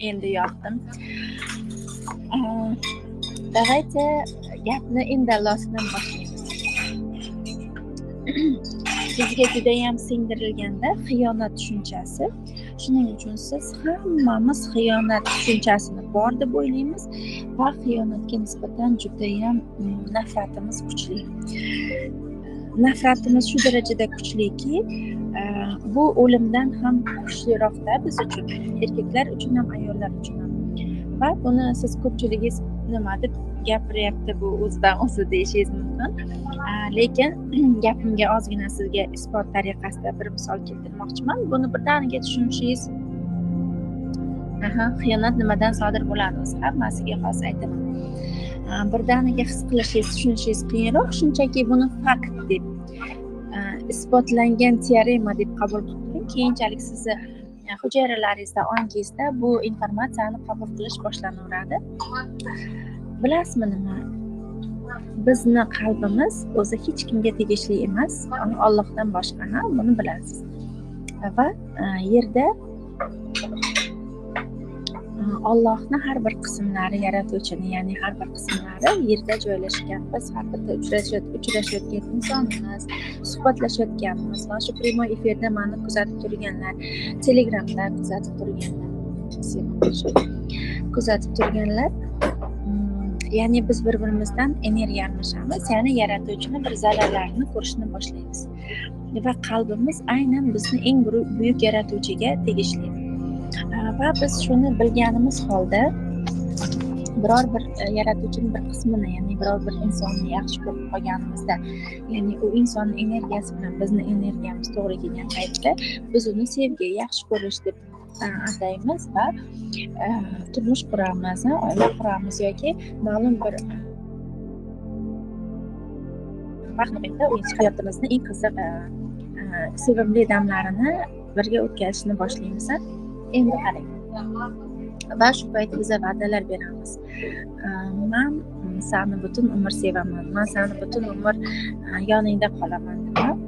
Endi yoqdim. Давайте gapni indallosidan boshlaymiz. Sizga judayam singdirilganda xiyonat tushunchasi. Shuning uchun siz hammamiz xiyonat tushunchasini bor deb o'ylaymiz va xiyonatga nisbatan judayam nafratimiz kuchli. Nafratimiz shu darajada kuchliki, bu o'limdan ham kuchliroqda biz uchun, erkaklar uchun ham, ayollar uchun ham. Va buni siz ko'pchiligingiz nima deb gapiryapti bu o'zidan o'zi deyishingiz mumkin. Lekin gapimga ozgina sizga isbot tariqasida bir misol keltirmoqchiman. Buni birdaniga tushunishingiz, xiyonat nimadan sodir bo'ladi o'zi hammasiga hozir aytaman. Birdaniga his qilishingiz, tushunishingiz qiyinroq, shunchaki buni fakt deb isbotlangan teorema deb qabul qilib turing. Keyinchalik sizni hujayralaringizda, ongingizda bu informatsiyani qabul qilish boshlanaveradi. Bilasizmi nima? Bizni qalbimiz o'zi hech kimga tegishli emas, Allohdan boshqa, ha, buni bilasiz. Va yerda Allohni har bir qismlari, yaratuvchini, ya'ni har bir qismlari yerda joylashgan. Biz har bitta uchrashayotgan insonimiz, suhbatlashayotganmiz. Mana shu primoy efirda meni kuzatib turganlar, Telegramda kuzatib turganlar, ya'ni biz bir-birimizdan energiya almashamiz, ya'ni yaratuvchini bir zarralarini ko'rishni boshlaymiz. Va qalbimiz aynan bizni eng buyuk yaratuvchiga tegishli. Va biz shuni bilganimiz holda biror bir yaratuvchining bir qismini, ya'ni biror bir insonni yaxshi ko'rib qolganimizda, ya'ni u insonning energiyasi bilan bizni energiyamiz to'g'ri kelgan paytda biz uni sevgi, yaxshi ko'rish deb ataymiz va turmush quramiz, oila quramiz yoki ma'lum bir vaqt muhitda hayotimizni eng qiziq, sevimli damlarini birga o'tkazishni boshlaymiz. Endi qarang. Va shu payt biza va'dalar beramiz. Man seni butun umr sevaman, man seni butun umr yoningda qolaman deb.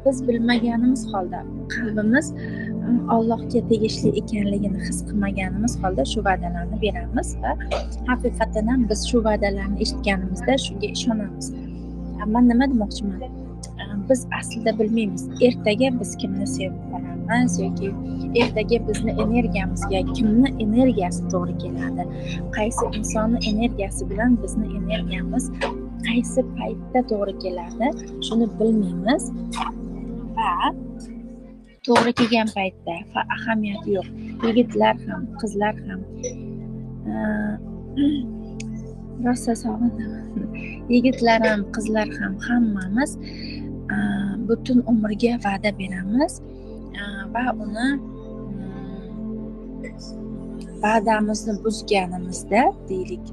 Biz bilmaganimiz holda, qalbimiz Allohga tegishli ekanligini his qilmaganimiz holda shu va'dalarni beramiz va haqiqatan ham biz shu va'dalarni eshitganimizda shunga ishonamiz. Man nima demoqchiman? Biz aslida bilmaymiz, ertaga biz kimni sevib qolamiz yoki ertaga bizni energiyamizga kimni energiyasi to'g'ri keladi, qaysi insonni energiyasi bilan bizni energiyamiz qaysi paytda to'g'ri keladi, shuni bilmaymiz. Va to'g'ri kelgan paytda ahamiyati yo'q. Yigitlar ham, qizlar ham rosa sog'indim. Yigitlar ham, qizlar ham hammamiz butun umrga va'da beramiz va uni va'damizni buzganimizda deylik,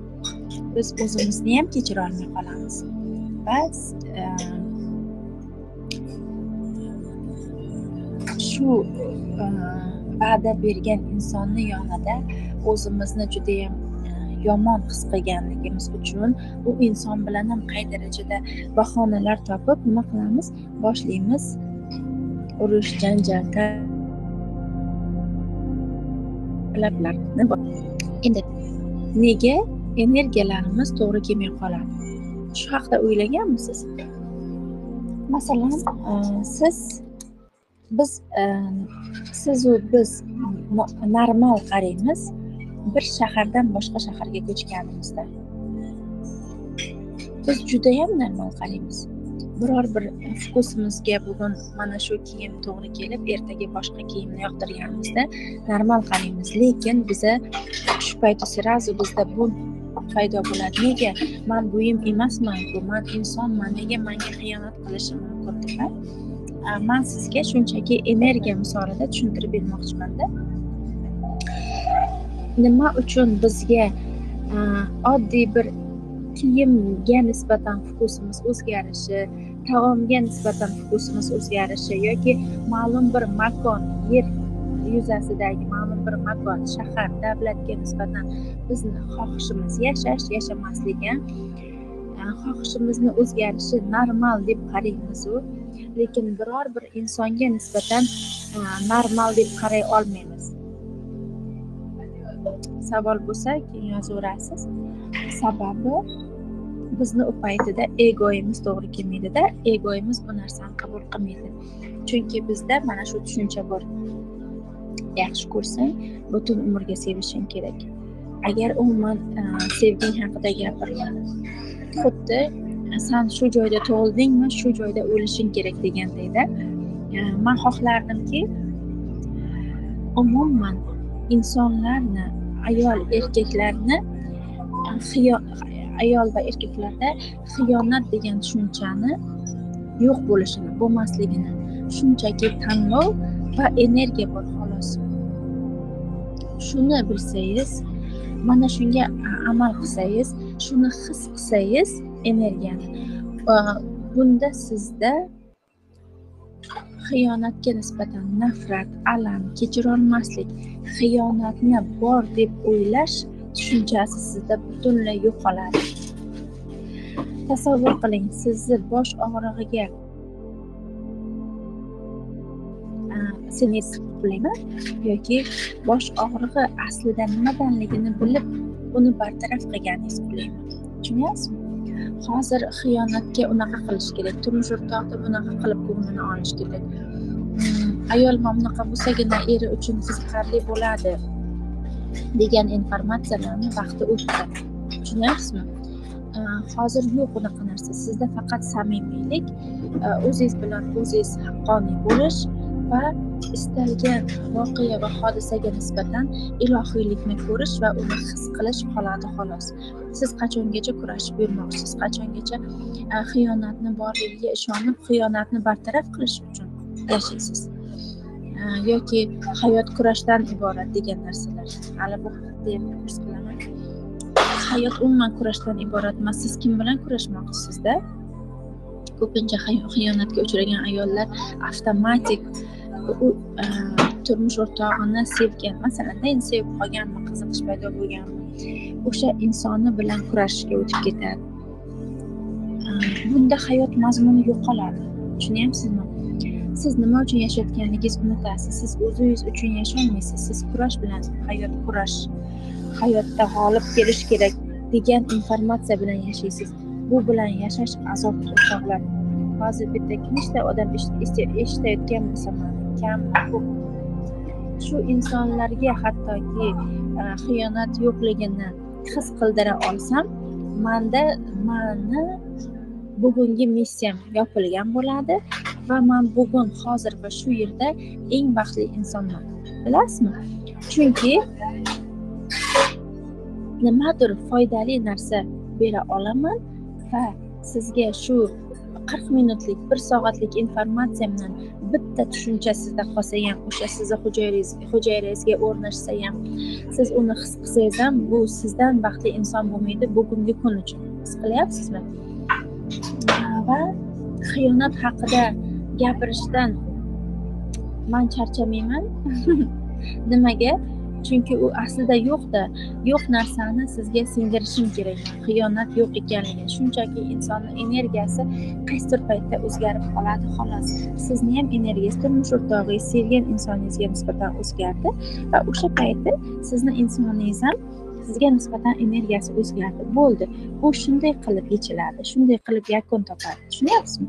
biz o'zimizni ham kechira olmay qolamiz. Va shu va'da bergan insonni yonida o'zimizni judayam yomon his qilganligimiz uchun u inson bilan ham qay darajada bahonalar topib nima qilamiz? Boshlaymiz urush, janjal, talablarni. Endi nega energiyalarimiz to'g'ri kelmay qoladi? Shu haqda o'ylaganmisiz? Masalan, siz u biz normal qaraymiz bir shahardan boshqa shaharga ko'chganimizda. Biz judayam normal qaraymiz. Biror bir vkusimizga bugun mana shu kiyim to'g'ri kelib, ertaga boshqa kiyimni yoqtirganimizda normal qaraymiz. Lekin biza shu paytda sразу bizda bu paydo bo'ladi. Nega man buyum emasman-ku, man insonman, nega menga xiyonat qilishi mumkin deb. Man sizga shunchaki energiya misolida tushuntirib bermoqchimanda. Nima uchun bizga oddiy bir kiyimga nisbatan vkusimiz o'zgarishi, taomga nisbatan vkusimiz o'zgarishi yoki ma'lum bir makon, yer yuzasidagi ma'lum bir makon, shahar, davlatga nisbatan bizni xohishimiz yashash, yashamaslik, xohishimizni o'zgarishi normal deb qaraymiz u, lekin biror bir insonga nisbatan normal deb qaray olmaymiz. Savol bo'lsa keyin yozaverasiz. Sababi bizni u paytida egoyimiz to'g'ri kelmaydida, egoyimiz bu narsani qabul qilmaydi. Chunki bizda mana shu tushuncha bor. Yaxshi ko'rsang, butun umrga sevishing kerak. Agar umuman sevging haqida gapirma. Xuddi san shu joyda tug'ildingmi, shu joyda o'lishing kerak degandayda. Men xohlardimki, umuman insonlarni, ayol erkaklarni, ayol va erkaklarda xiyonat degan tushunchani yo'q bo'lishini, bo'lmasligini, shunchaki tanlov va energiya bor xolos. Shuni bilsangiz, mana shunga amal qilsangiz, shuni his qilsangiz energiyani, bunda sizda xiyonatga nisbatan nafrat, alam, kechirolmaslik, xiyonatni bor deb o'ylash tushunchasi sizda butunlay yo'qoladi. Tasavvur qiling, sizni bosh og'rig'iga qulaymi yoki bosh og'rig'i aslida nimadanligini bilib, uni bartaraf qilganingiz qulaymi? Tushunyapsizmi? Hozir xiyonatga unaqa qilish kerak, turmush o'rtog'ni bunaqa qilib ko'nglini olish kerak. Ayol mana bunaqa bo'lsagina eri uchun qiziqarli bo'ladi degan informatsiyalarni vaqti o'tdi. Tushunyapsizmi? Hozir yo'q unaqa narsa. Sizda faqat samimiylik, o'zingiz bilan o'zingiz haqqoniy bo'lish va istalgan voqea va hodisaga nisbatan ilohiylikni ko'rish va uni his qilish qoladi xolos. Siz qachongacha kurashib yurmoqchisiz? Qachongacha xiyonatni borligiga ishonib, xiyonatni bartaraf qilish uchun yashaysiz? Yoki hayot kurashdan iborat degan narsalar. Hali bu haqda ham kurs qilaman. Hayot umuman kurashdan iborat emas. Siz kim bilan kurashmoqchisizda? Ko'pincha xiyonatga uchragan ayollar avtomatik u turmush o'rtog'ini sevgan, masalan, endi sevib qolganmi, qiziqish paydo bo'lganmi, o'sha insoni bilan kurashishga o'tib ketadi. Bunda hayot mazmuni yo'qoladi. Tushunyapsizmi? Siz nima uchun yashayotganingizni unutasiz. Siz o'zingiz uchun yasholmaysiz. Siz kurash bilan, hayot kurash, hayotda g'olib kelish kerak degan informatsiya bilan yashaysiz. Bu bilan yashash azob o'rtoqlar. Hozir bitta nechta odam eshitayotgan bo'lsa, kammi ko'p, shu insonlarga hattoki xiyonat yo'qligini his qildira olsam, manda mani bugungi missiyam yopilgan bo'ladi va men bugun hozir va shu yerda eng baxtli insonman. Bilasizmi? Chunki nimadir foydali narsa bera olaman va sizga shu 40 minutlik, 1 soatlik informatsiya bilan bitta tushuncha sizda qolsa ham, o'sha sizni hujayrangizga o'rnashsa ham, siz uni his qilsangiz ham, bu sizdan baxtli inson bo'lmaydi bugungi kun uchun. His qilyapsizmi? Va xiyonat haqida gapirishdan men charchamayman. Nimaga? Chunki u aslida yo'qda. Yo'q narsani sizga singdirishim kerak. Xiyonat yo'q ekanligini. Shunchaki insonning energiyasi qaysidir paytda o'zgarib qoladi xolos. Sizni ham energiyangiz turmush o'rtog'ingiz, sevgan insoningizga nisbatan o'zgardi va o'sha payti sizni insoningiz ham sizga nisbatan energiyasi o'zgardi. Bo'ldi. Bu shunday qilib yechiladi, shunday qilib yakun topadi. Tushunyapsizmi?